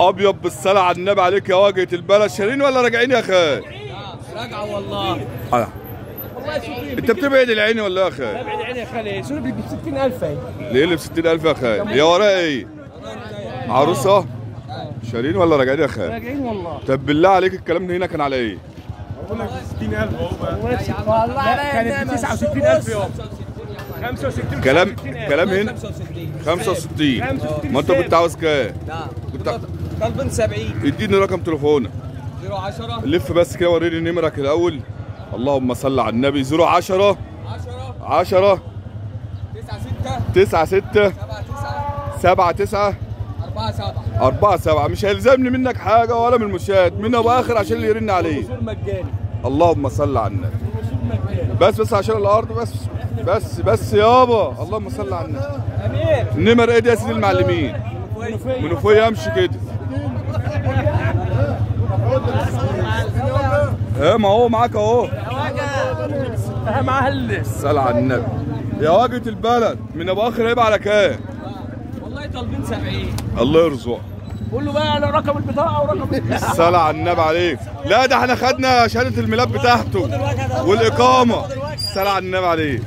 ابيض بالصلاة على النبي عليك يا واجهه البلد. شارين ولا راجعين يا خال؟ راجعه والله. انت بتبعد العين ولا يا خال؟ ببعد العين يا خالي. شنو ب 60000 اهي. ليه اللي ب 60000 يا خال؟ يا وراء ايه؟ عروسه؟ شارين ولا راجعين يا خال؟ راجعين والله. طب بالله عليك الكلام ده هنا كان على ايه؟ بقول لك 60000 اهو. والله كانت ب 69000 يابا. 65. كلام هنا 65. ما انت كنت عاوز كام؟ لا كنت طالبين 70. اديني رقم تليفونك. 010. لف بس كده وريني نمرك الاول. اللهم صل على النبي. 010 10 9 6 9 6 7 9 4 7 4 7. مش هيلزمني منك حاجة ولا من المشاهد، من ابو اخر عشان اللي يرن عليه. الوصول مجاني. اللهم صل على النبي. بس بس عشان الارض بس بس بس يابا. اللهم صل على النبي. امير النمر ايه دي يا سيدي المعلمين؟ منوفيه. امشي كده. ايه ما هو معاك اهو. صل على النبي يا واجهة البلد. من ابو اخر هيبقى على كام؟ والله طالبين 70. الله يرزقك. قول له بقى على رقم البطاقة ورقم. الصلاة على النبي عليك. لا ده احنا خدنا شهادة الميلاد بتاعته والاقامة. الصلاة على النبي عليك.